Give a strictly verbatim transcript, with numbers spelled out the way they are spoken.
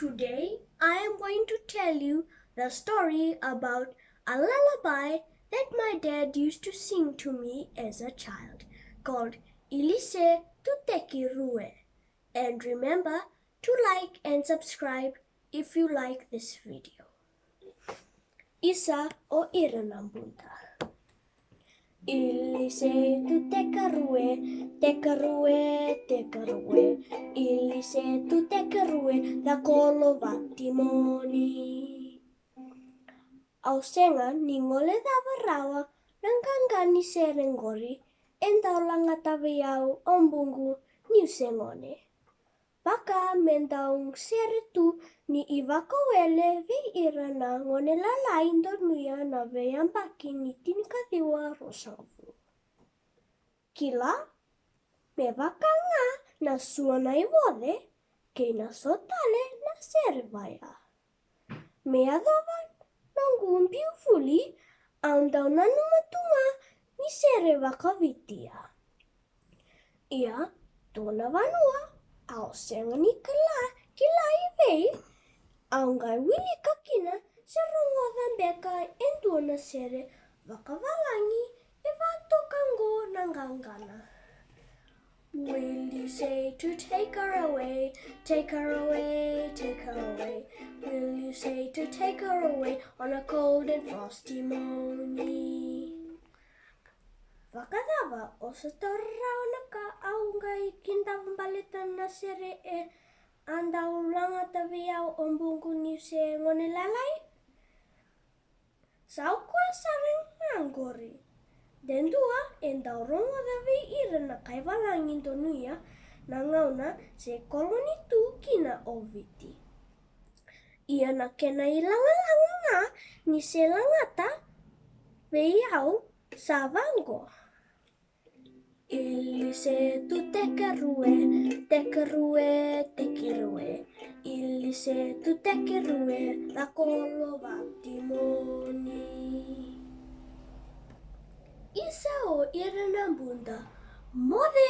Today, I am going to tell you the story about a lullaby that my dad used to sing to me as a child, called Ilise Tuteki Rue. And remember to like and subscribe if you like this video. Isa o ira na buda. Ilise Tuteki Rue, Teki Rue, Teki Rue. Ilise Tuteki Rue, na kolo vatimoni. Au sega ni gole cava rawa na qaqa ni sere qori, e dau lagata vei au o buqu niu se gone. Vaka me dau sere tu ni ivakawele vei ira na gone lalai donuya na veiyabaki ni tinikaciwa ruasagavulu. Kila, me vaka ga na sua na ivoce kei na so tale na sere vaya. Me yacova noqu biu vuli, au dau nanuma tu ga ni sere vakaViti ya. Ia, dua na vanua au sega ni kila, kila i vei, au qai wilika kina se rogoca beka e dua na sere vakavalagi e vatoka qo na qaqana. Will you say to take her away, take her away, take her away? Will you say to take her away on a cold and frosty morning? Vakacava o sa taura rawa na ka au qai kidava baleta na sere e a dau lagata vei au o buqu niu se gone lalai? Sa o koya sara ga qori. De dua e dau rogoca vei ira na kai valagi donuya na gauna se koloni tu kina o Viti. Ia na kena ilagalaga ga ni se lagata vei au sa vaqo. Ilise Tuteki Rue, Teki Rue, Teki Rue. Ilise Tuteki Rue, na kolo vatimoni. Isa o ira na buda, moce!